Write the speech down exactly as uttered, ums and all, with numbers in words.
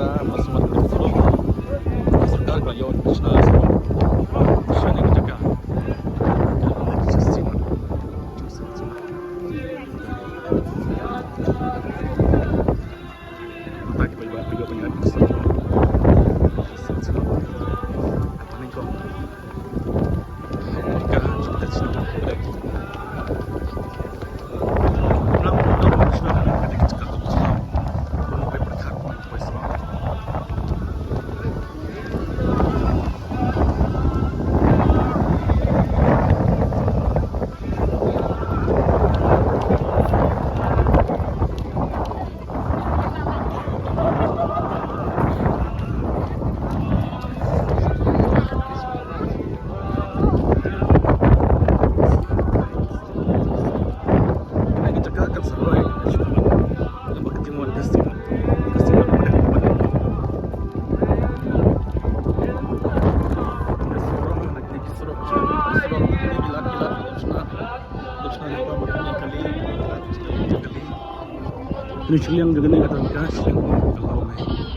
Mas mat ka surok. Sorkar ka la ïoh ka shna surok. Shna ïa ka jaka. Mynta ki paidbah ki ïoh ban ïaid ka surok. Ini shiliang juga ni kata ka shiliang ka lau mai.